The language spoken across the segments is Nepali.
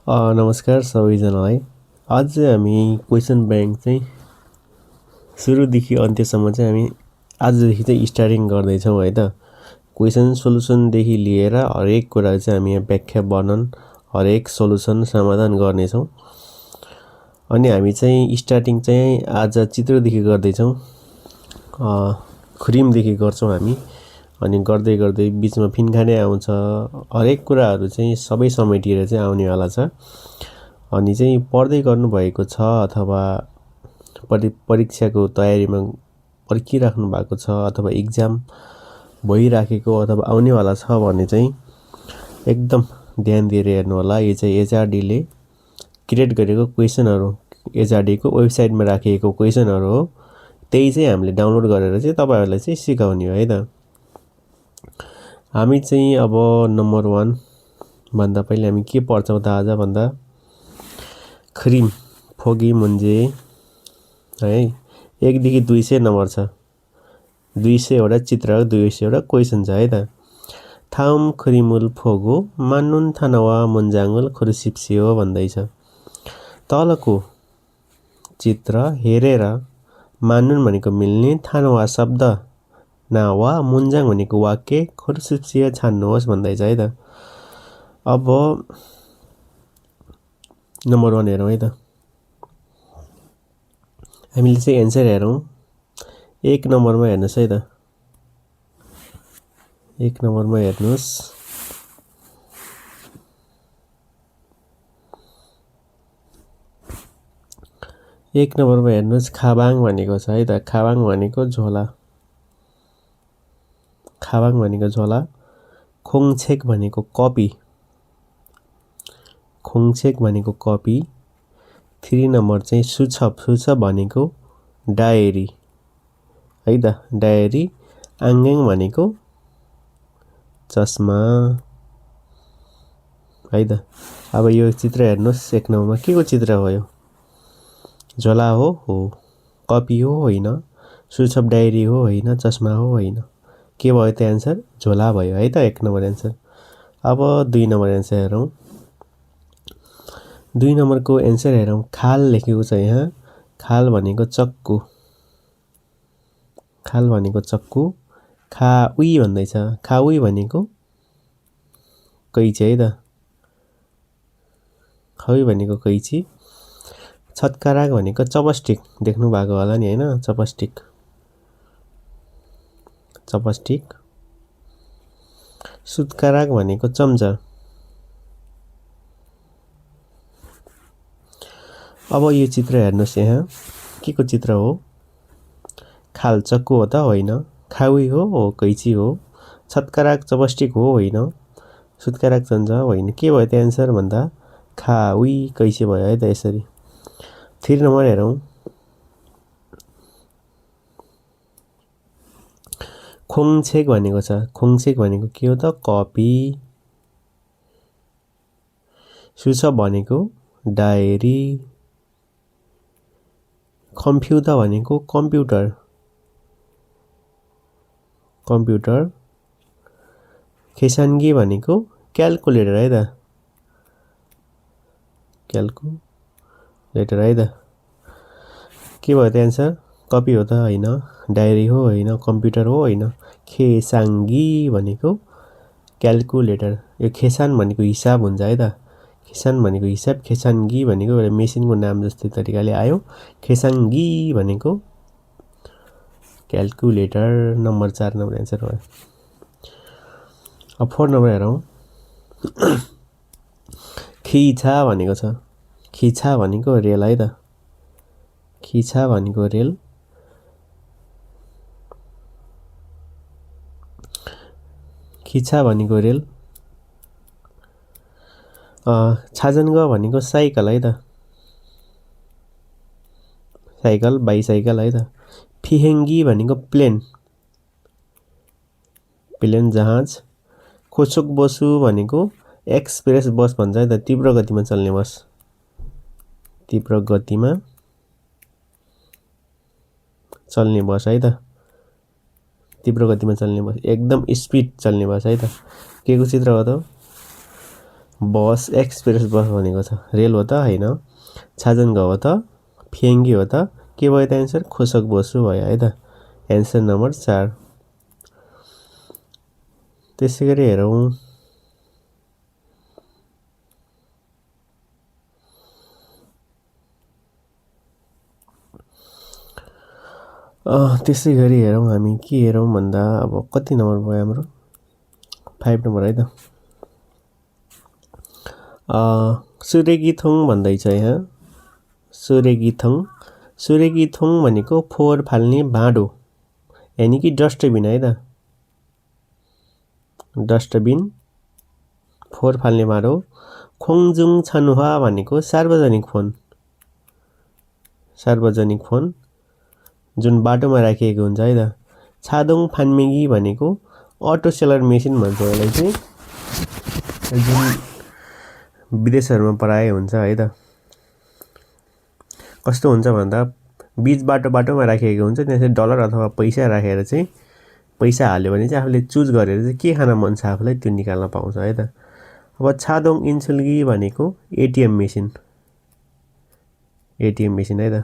नमस्कार सबैजनालाई। आज चाहिँ हामी क्वेसन ब्याङ्क चाहिँ सुरुदेखि अन्त्यसम्म चाहिँ हामी आजदेखि चाहिँ स्टार्टिङ गर्दैछौँ है त। क्वेसन सोलुसनदेखि लिएर हरेक कुरा चाहिँ हामी यहाँ व्याख्या वर्णन हरेक सोलुसन समाधान गर्नेछौँ। अनि हामी चाहिँ स्टार्टिङ चाहिँ आज चित्रदेखि गर्दैछौँ, खुरिमदेखि गर्छौँ हामी। अनि गर्दै गर्दै बिचमा फिनखाने आउँछ, हरेक कुराहरू चाहिँ सबै समेटिएर चाहिँ आउनेवाला छ। अनि चाहिँ पढ्दै गर्नुभएको छ अथवा परीक्षाको तयारीमा पर्खिराख्नु भएको छ अथवा इक्जाम भइराखेको अथवा आउनेवाला छ भने चाहिँ एकदम ध्यान दिएर हेर्नु होला। यो चाहिँ एचआरडीले क्रिएट गरेको क्वेसनहरू, एचआरडीको वेबसाइटमा राखिएको क्वेसनहरू हो। त्यही चाहिँ हामीले डाउनलोड गरेर चाहिँ तपाईहरुलाई चाहिँ सिकाउने हो है त। हामी चाहिँ अब नम्बर 1 भन्दा पहिले हामी के पढ्छौं त आज भन्दा खरिम फोगी मुन्जे है 1 देखि 200 नम्बर छ। 200 वटा चित्र, 200 वटा क्वेसन छ है त। थाउम खरिमुल फोगो मान्नुन थानवा मुन्जाङुल खुरुसिप्सियो भन्दै छ। तलको चित्र हेरेर मान्नुन भनेको मिल्ने, थानवा शब्द नावा मुन्जाङ भनेको वाक्य, खुरुसिप्सियो छान्नुहोस् भन्दै छ है त। अब नम्बर 1 हेरौँ है त। हामीले चाहिँ एन्सर हेरौँ। 1 नम्बरमा हेर्नुस् है त। 1 नम्बरमा हेर्नुस्। एक नम्बरमा हेर्नुस् खाबाङ भनेको छ है त। खाबाङ भनेको झोला। खाबाङ भनेको झोला। खोङछेक भनेको कपी। खोङछेक भनेको कपी। 3 नम्बर चाहिँ सुछप। सुछप भनेको डायरी है त। डायरी। आङ्गेङ भनेको चस्मा है त। अब यो चित्र हेर्नुस् 1 नम्बरमा के को चित्र हो यो? झोला हो? हो। कपी हो? होइन। सुछप डायरी हो? होइन। चस्मा हो? होइन। के भयो त एन्सर? झोला भयो है त 1 नम्बर एन्सर। अब 2 नम्बर एन्सर हेरौँ। 2 नम्बरको एन्सर हेरौँ। खाल लेखेको छ यहाँ। खाल भनेको चक्कु। खाल भनेको चक्कु। खाउई भन्दै छ। खाउई भनेको कैची है त। खाउई भनेको कैची। छत्काराक भनेको चपस्टिक। देख्नु भएको होला नि हैन, चपस्टिक। चपस्टिक। सुत्काराक भनेको चम्चा। अब यो चित्र हेर्नुस् यहाँ के को चित्र हो? खाल चक्कु हो त? होइन। खाउई हो? हो। कैची हो। छत्काराक चपस्टिक हो? होइन। सुत्काराक चम्चा होइन। के भयो त एन्सर भन्दा खाउई कैची भयो है त यसरी। 3 नम्बर हेरौँ। खोङछेक भनेको छ। खोङछेक भनेको के हो त? कपी। सुछप भनेको डायरी। कम्प्युटर भनेको कम्प्युटर। कम्प्युटर। खेसाङ्गी भनेको क्याल्कुलेटर है त। क्याल्कुलेटर है त। के भयो त एन्सर? कपी हो त? होइन। डायरी हो? होइन। कम्प्युटर हो? होइन। खेसाङ्गी भनेको क्याल्कुलेटर। यो खेसान भनेको हिसाब हुन्छ है त। खेसान भनेको हिसाब, खेसाङ्गी भनेको एउटा मेसिनको नाम जस्तै तरिकाले आयो। खेसाङ्गी भनेको क्याल्कुलेटर। नम्बर 4 नम्बर एन्सर भयो। अब 4 नम्बर हेरौँ। खिछा भनेको छ। खिछा भनेको रेल है त। खिछा भनेको रेल। खिछा भनेको रेल। छाजनग भनेको साइकल है त। साइकल, बाइसाइकल है त। फिहेङ्गी भनेको प्लेन। प्लेन जहाज। खोचोक बसु भनेको एक्सप्रेस बस भन्छ है त। तीव्र गतिमा चल्ने बस। तीव्र गतिमा चल्ने बस है त। तीव्र गतिमा चल्ने बस, एकदम स्पिड चल्ने बस है त। के को चित्र हो त? बस एक्सप्रेस बस भनेको छ। रेल हो त होइन, छाजनगाउँ हो त, फेङ्गी हो त, के भयो त एन्सर? खोसक बसु भयो है त। Answer number 4। त्यसै गरी हेरौँ त्यसै गरी हेरौँ हामी के हेरौँ भन्दा अब कति नम्बर भयो हाम्रो? 5 नम्बर है त। सुरेगिथोङ भन्दैछ यहाँ। सुरेगिथोङ भनेको फोहोर फाल्ने भाँडो यानि कि डस्टबिन है त। डस्टबिन फोहोर फाल्ने भाँडो। खोङजुङ छनुवा भनेको सार्वजनिक फोन जुन बाटोमा राखिएको हुन्छ है त। छादोङ फान्मेगी भनेको अटो सेलर मेसिन भन्छ यसलाई चाहिँ, जुन विदेशहरूमा प्राय हुन्छ है त। कस्तो हुन्छ भन्दा बीच बाटोमा राखिएको हुन्छ, त्यहाँ चाहिँ डलर अथवा पैसा राखेर चाहिँ पैसा हाल्यो भने चाहिँ आफूले चुज गरेर चाहिँ के खान मन छ आफूलाई त्यो निकाल्न पाउँछ है त। अब छादोङ इन्सुल्गी भनेको एटिएम मेसिन है त।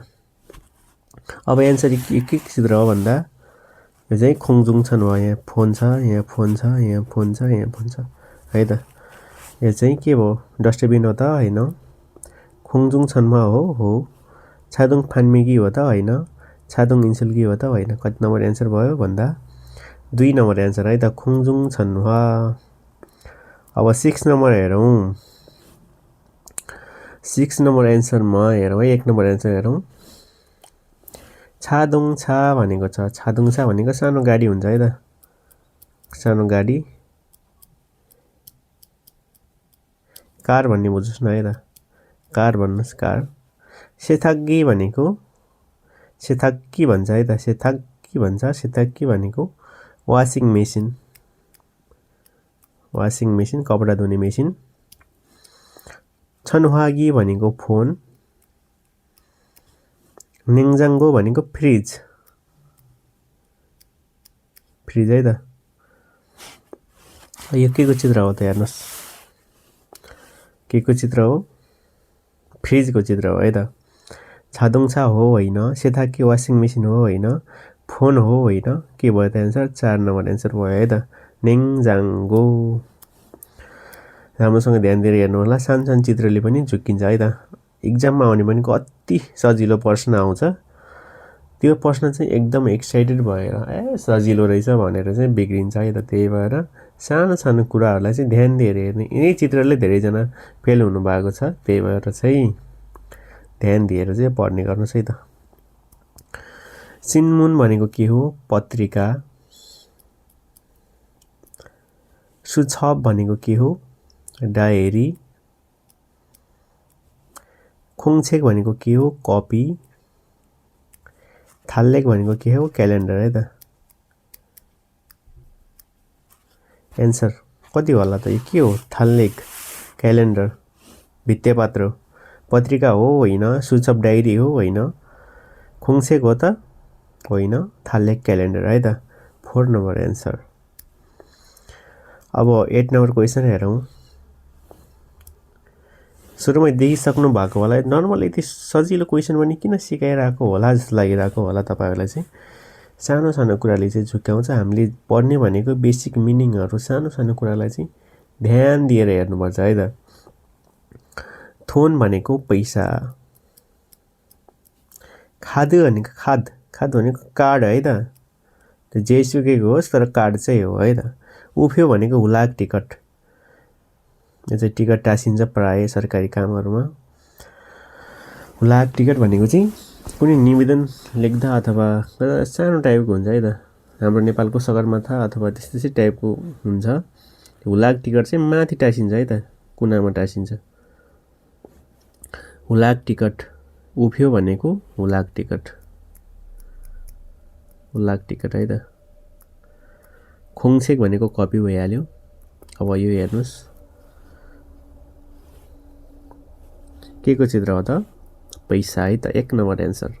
अब एन्सर के चित्र हो भन्दा यो चाहिँ खोङजुङ छन् भयो। यहाँ फोन छ, यहाँ फोन छ, यहाँ फोन छ, यहाँ फोन छ है त। यो चाहिँ के भयो? डस्टबिन हो त होइन। खोङजुङ छनमा हो। छादोङ फान्मेगी हो त होइन। छादोङ इन्सुल्गी हो त होइन। कति नम्बर एन्सर भयो भन्दा 2 नम्बर एन्सर है त, खोङजुङ छन्वा। अब 6 नम्बर हेरौँ। 6 नम्बर एन्सरमा हेरौँ है, 1 नम्बर एन्सर हेरौँ। छादोङछा भनेको छ। छादोङछा भनेको सानो गाडी हुन्छ है त। सानो गाडी, कार भन्ने बुझ्नुहोस् न है त। कार भन्नुहोस्, कार। सेथाग्गी भनेको सेथाग्गी भन्छ है त। सेथाग्गी भनेको वासिङ मेसिन, कपडा धुने मेसिन। छन्वागी भनेको फोन। नेङजाङ्गो भनेको फ्रिज है त। यो के को चित्र हो त हेर्नुहोस्, के को चित्र हो? फ्रिजको चित्र हो है त। छादोङछा हो होइन, सेथाग्गी वासिङ मेसिन हो होइन, फोन हो होइन, के भयो त एन्सर? 4 नम्बर एन्सर भयो है त, नेङजाङ्गो। राम्रोसँग ध्यान दिएर हेर्नु होला, सानो चित्रले पनि झुक्किन्छ है त। इक्जाममा आउने भनेको अति सजिलो प्रश्न आउँछ, त्यो प्रश्न चाहिँ एकदम एक्साइटेड भएर सजिलो रहेछ भनेर चाहिँ बिग्रिन्छ है त। त्यही भएर सानो कुराहरूलाई चाहिँ ध्यान दिएर हेर्ने। यिनै चित्रले धेरैजना फेल हुनुभएको छ, त्यही भएर चाहिँ ध्यान दिएर चाहिँ पढ्ने गर्नुहोस् है त। सिन्मुन भनेको के हो? पत्रिका। सुछप भनेको के हो? डायरी। खोङछेक भनेको के हो? कपी। थाल्लेक भनेको के हो? क्यालेन्डर है त। एन्सर कति होला त? यो के हो? थाल्लेक, क्यालेन्डर, भित्तेपात्र। पत्रिका हो होइन, सुछप डायरी हो होइन, खोङछेक हो त होइन, थाल्लेक क्यालेन्डर है त। 4 नम्बर एन्सर। अब 8 नम्बर क्वेसन हेरौँ। सुरुमै देखिसक्नु भएको होला, नर्मल यति सजिलो क्वेसन पनि किन सिकाइरहेको होला जस्तो लागिरहेको होला तपाईँहरूलाई चाहिँ। सानो कुराले चाहिँ झुक्क्याउँछ। हामीले पढ्ने भनेको बेसिक मिनिङहरू, सानो कुरालाई चाहिँ ध्यान दिएर हेर्नुपर्छ है त। थोन भनेको पैसा। खाद भनेको कार्ड है त। त्यो जेसुकैको होस् तर कार्ड चाहिँ हो है त। उफ्यो भनेको हुलाक टिकट। यो चाहिँ टिकट टाँसिन्छ प्राय सरकारी कामहरूमा। हुलाक टिकट भनेको चाहिँ कुनै निवेदन लेख्दा अथवा सानो टाइपको हुन्छ है त। हाम्रो नेपालको सगरमाथा अथवा त्यस्तै टाइपको हुन्छ। हुलाक टिकट चाहिँ माथि टाँसिन्छ है त, कुनामा टाँसिन्छ। हुलाक टिकट। उफ्यो भनेको हुलाक टिकट है त। खोङछेक भनेको कपी भइहाल्यो। अब यो हेर्नुहोस्, के को चित्र हो त? पैसा है त, 1 नम्बर एन्सर।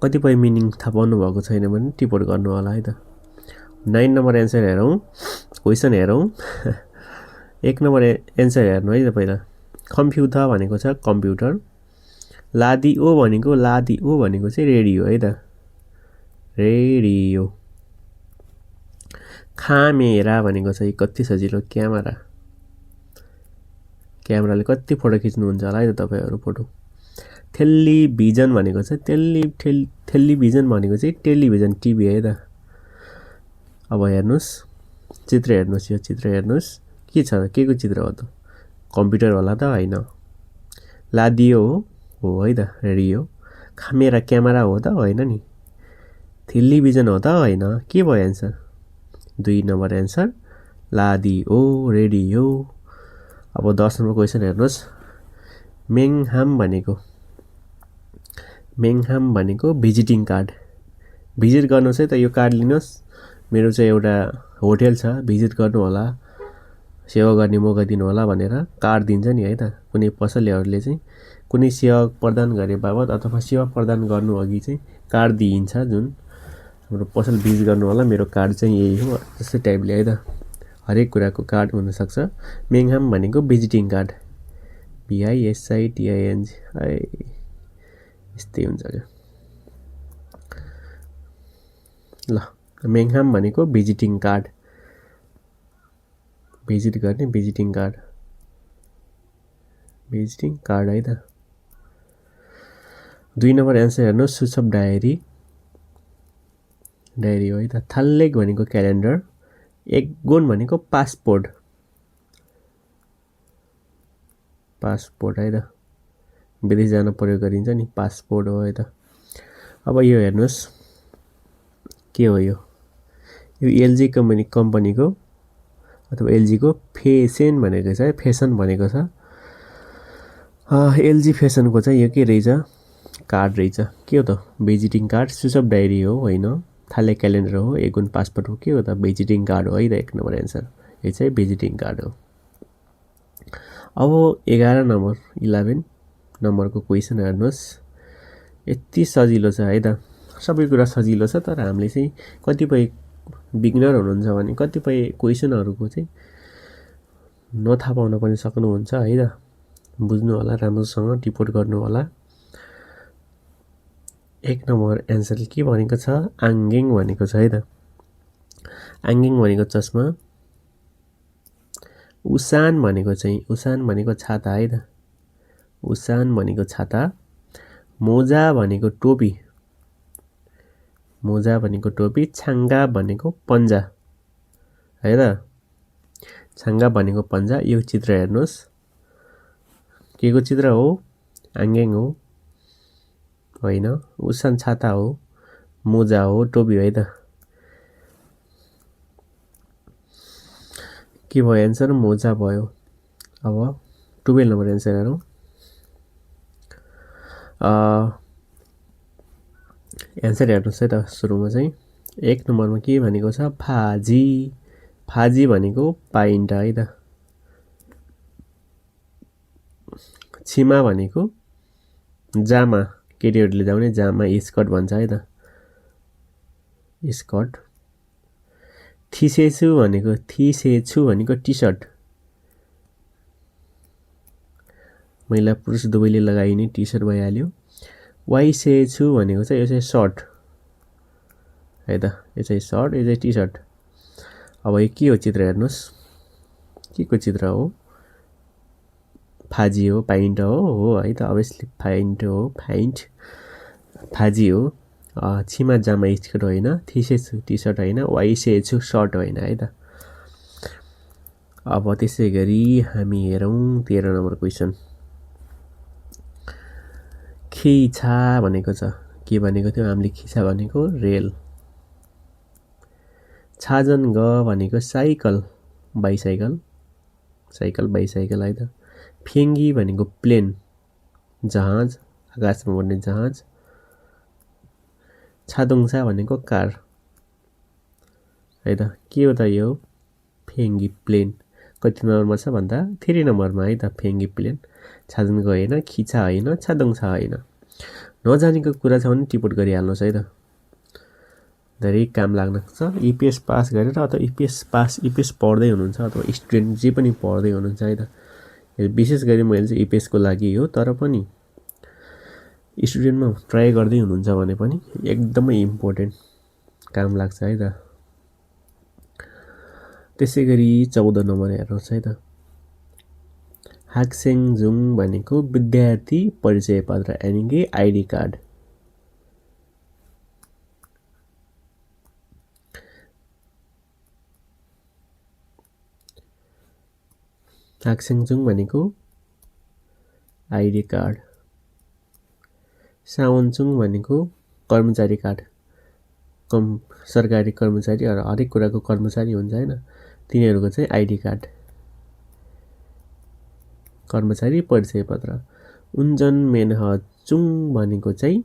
कतिपय मिनिङ थाहा पाउनु भएको छैन भने टिप्पणी गर्नु होला है त। 9 नम्बर एन्सर हेरौँ, क्वेसन हेरौँ। एक नम्बर एन्सर हेर्नु है त पहिला। कम्प्युटर भनेको छ कम्प्युटर, लादिओ भनेको चाहिँ रेडियो है त, रेडियो। क्यामेरा भनेको चाहिँ कति सजिलो, क्यामेरा, क्यामेराले कति फोटो खिच्नुहुन्छ होला है त तपाईँहरू फोटो। टेलिभिजन भनेको चाहिँ टेलिभिजन भनेको चाहिँ टेलिभिजन टिभी है त। अब हेर्नुहोस् चित्र, हेर्नुहोस् यो चित्र हेर्नुहोस्, के छ, के को चित्र हो त, कम्प्युटर होला त होइन, लादियो हो है त, रेडियो। क्यामेरा क्यामेरा हो त होइन नि, टेलिभिजन हो त होइन, के भयो एन्सर, 2 नम्बर एन्सर लादियो रेडियो। अब 10 नम्बर क्वेसन हेर्नुहोस्, मेङहाम भनेको भिजिटिङ कार्ड। भिजिट गर्नुहोस् है त, यो कार्ड लिनुहोस्, मेरो चाहिँ एउटा होटल छ, भिजिट गर्नु होला, सेवा गर्ने मौका दिनु होला भनेर कार्ड दिन्छ नि है त। कुनै पसलेहरूले चाहिँ कुनै सेवा प्रदान गरे बाबत अथवा सेवा प्रदान गर्नु अघि चाहिँ कार्ड दिइन्छ, जुन हाम्रो पसल भिजिट गर्नु होला, मेरो कार्ड चाहिँ यही हो, त्यस्तै टाइपले है त। हरेक कुराको कार्ड हुनसक्छ। मेङहाम भनेको भिजिटिङ कार्ड, VISITING, यस्तै हुन्छ क्या ल। मेङहाम भनेको भिजिटिङ कार्ड, भिजिट गर्ने भिजिटिङ कार्ड है त। 2 नम्बर एन्सर हेर्नुहोस्, सुसप डायरी हो है त। थाल्लेक भनेको क्यालेन्डर, एगोन भनेको पासपोर्ट है त, विदेश जान प्रयोग गरिन्छ नि, पासपोर्ट हो है त। अब यो हेर्नुहोस् के हो, यो एलजी कम्पनीको अथवा एलजीको फेसन भनेको छ, फेसन भनेको छ। एलजी फेसनको चाहिँ यो के रहेछ, कार्ड रहेछ, के हो त, भिजिटिङ कार्ड। सुसप डायरी हो होइन, थाले क्यालेन्डर हो, एगुन पासपोर्ट हो, के हो त, भिजिटिङ कार्ड हो है त। 1 नम्बर एन्सर यो चाहिँ भिजिटिङ कार्ड हो। अब 11 नम्बरको क्वेसन हेर्नुहोस्, यति सजिलो छ है त, सबै कुरा सजिलो छ, तर हामीले चाहिँ कतिपय बिगिनर हुनुहुन्छ भने कतिपय क्वेसनहरूको चाहिँ नथाहा पाउन पनि सक्नुहुन्छ है त। बुझ्नु होला, राम्रोसँग टिपोट गर्नु होला। 1 नम्बर एन्सर के भनेको छ, आङ्गेङ भनेको छ है त। आङ्गेङ भनेको चस्मा, उसान भनेको छाता है त, उसान भनेको छाता। मोजा भनेको टोपी, छाङ्गा भनेको पन्जा है त, छाङ्गा भनेको पन्जा। यो चित्र हेर्नुहोस्, के को चित्र हो, आङ्गेङ हो होइन, उसान छाता हो, मोजा हो, टोपी है त। के भयो एन्सर, मोजा भयो। अब 12 नम्बर एन्सर हेरौँ, एन्सर हेर्नुहोस् है त। सुरुमा चाहिँ 1 नम्बरमा के भनेको छ, फाजी भनेको पाइन्ट है त। छिमा भनेको जामा, केटीहरूले जाउने जामा, स्कर्ट भन्छ है त, स्कर्ट। थिसेछु भनेको टी सर्ट, महिला पुरुष दुवैले लगाइने टी सर्ट भइहाल्यो। वाइसेछु भनेको चाहिँ यो चाहिँ सर्ट है त, यो चाहिँ सर्ट, यो चाहिँ टी सर्ट। अब यो के हो चित्र हेर्नुहोस्, के को चित्र हो, फाजी हो, पाइन्ट हो है त, अभियसली पाइन्ट हो, फाजी हो। छिमा जामा स्कर्ट होइन, थिसेछु टी सर्ट होइन, वाइसेछु सर्ट होइन है त। अब त्यसै गरी हामी हेरौँ 13 नम्बर क्वेसन, खिचा भनेको छ, के भनेको थियो हामीले, खिचा भनेको रेल। छाजन भनेको साइकल, बाइसाइकल है त। फेङ्गी भनेको प्लेन, जहाज, आकाशमा उड्ने जहाज। छादोङसा भनेको कार है त, के हो त यो, फेङ्गी प्लेन। कति नम्बरमा छ भन्दा 3 नम्बरमा है त, फेङ्गी प्लेन। छाजनको होइन, खिचा होइन, छादोङसा होइन। नजानेको कुरा छ भने टिपोट गरिहाल्नुहोस् है त। धेरै काम लाग्न सक्छ। इपिएस पास गरेर अथवा इपिएस पढ्दै हुनुहुन्छ अथवा स्टुडेन्ट जे पनि पढ्दै हुनुहुन्छ है त। विशेष गरी मैले चाहिँ इपिएसको लागि हो, तर पनि स्टुडेन्टमा ट्राई गर्दै हुनुहुन्छ भने पनि एकदमै इम्पोर्टेन्ट काम लाग्छ है त। त्यसै गरी 14 नम्बर हेर्नुहोस् है त। हाक्सेङजुङ भनेको विद्यार्थी परिचय पत्र यानि कि आइडी कार्ड। हाक्सेङजुङ भनेको आइडी कार्ड। सावनचुङ भनेको कर्मचारी कार्ड। सरकारी कर्मचारी हरेक कुराको कर्मचारी हुन्छ हैन, तिनीहरूको चाहिँ आइडी कार्ड, कर्मचारी परिचय पत्र। उन्जन मेनहचुङ भनेको चाहिँ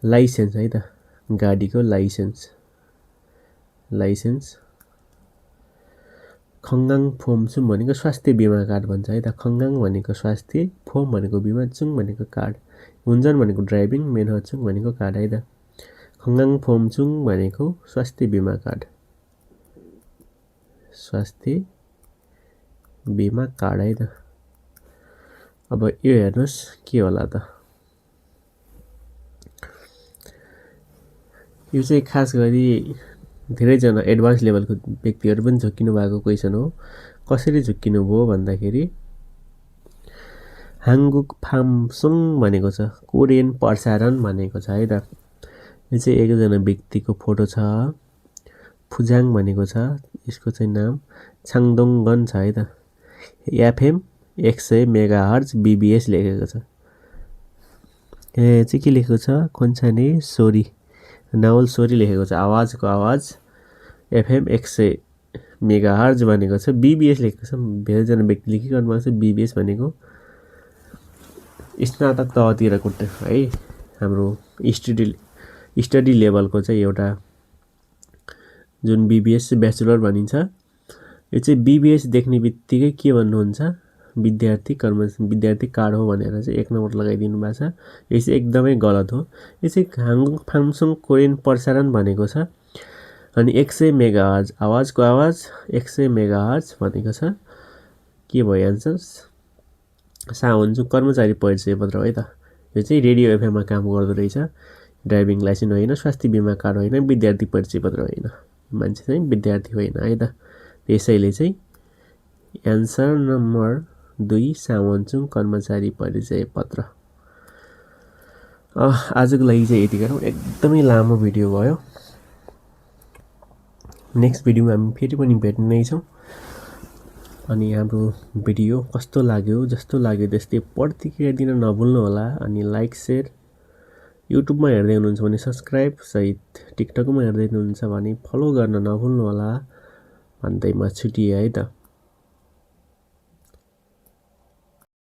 लाइसेन्स है त, गाडीको लाइसेन्स। खङ्गाङ फोमचुङ भनेको स्वास्थ्य बिमा कार्ड भन्छ है त। खङ्गाङ भनेको स्वास्थ्य, फोम भनेको बिमा, चुङ भनेको कार्ड। उन्जन भनेको ड्राइभिङ, मेनहचुङ भनेको कार्ड है त। खङ्गाङ फोमचुङ भनेको स्वास्थ्य बिमा कार्ड, स्वास्थ्य बिमा कार्ड है त। अब यो हेर्नुहोस् के होला त। यो चाहिँ खास गरी धेरैजना एडभान्स लेभलको व्यक्तिहरू पनि झुक्किनु भएको क्वेसन हो। कसरी झुक्किनु भयो भन्दाखेरि हाङ्गुक फामसुङ भनेको छ, कोरियन प्रसारण भनेको छ है त। यो चाहिँ एकजना व्यक्तिको फोटो छ। फुजाङ भनेको छ, यसको चाहिँ नाम छाङदोङगन छ है त। एफएम 100 मेगाहर्ज बीबीएस लेखेको छ। चाहिँ के लेखेको छ, खोन्साने सोरी, नावल सोरी लेखेको छ। आवाजको आवाज एफएम 100 मेगाहर्ज भनेको छ, बीबीएस लेखेको छ। धेरैजना व्यक्तिले के गर्नुभएको छ, बीबीएस भनेको स्नातक तहतिरको है हाम्रो स्टडी लेभलको चाहिँ एउटा जुन बीबीएस ब्याचलर भनिन्छ। यो चाहिँ बीबीएस देख्ने बित्तिकै के भन्नुहुन्छ, विद्यार्थी कार्ड हो भनेर चाहिँ 1 नम्बर लगाइदिनु भएको छ। यो चाहिँ एकदमै गलत हो। यो चाहिँ हाङ्गुङ फामसुङ कोरियन प्रसारण भनेको छ। अनि 100 मेगाहर्ज, आवाजको आवाज 100 मेगाहर्ज भनेको छ। के भयो आन्सर, सावनचुङ कर्मचारी परिचय पत्र है त। यो चाहिँ रेडियो एफएममा काम गर्दो रहेछ। ड्राइभिङ लाइसेन्स होइन, स्वास्थ्य बिमा कार्ड होइन, विद्यार्थी परिचय पत्र होइन, मान्छे चाहिँ विद्यार्थी होइन है त। त्यसैले चाहिँ एन्सर नम्बर 2 सावनचुङ कर्मचारी परिचय पत्र। आजको लागि चाहिँ यति गरौँ। एकदमै लामो भिडियो भयो। नेक्स्ट भिडियोमा हामी फेरि पनि भेट्ने छौँ। अनि हाम्रो भिडियो कस्तो लाग्यो, जस्तो लाग्यो त्यस्तै प्रतिक्रिया दिन नभुल्नु होला। अनि लाइक, सेयर, युट्युबमा हेर्दै हुनुहुन्छ भने सब्सक्राइब सहित टिकटकमा हेर्दै हुनुहुन्छ भने फलो गर्न नभुल्नु होला भन्दै म छुटिएँ है त।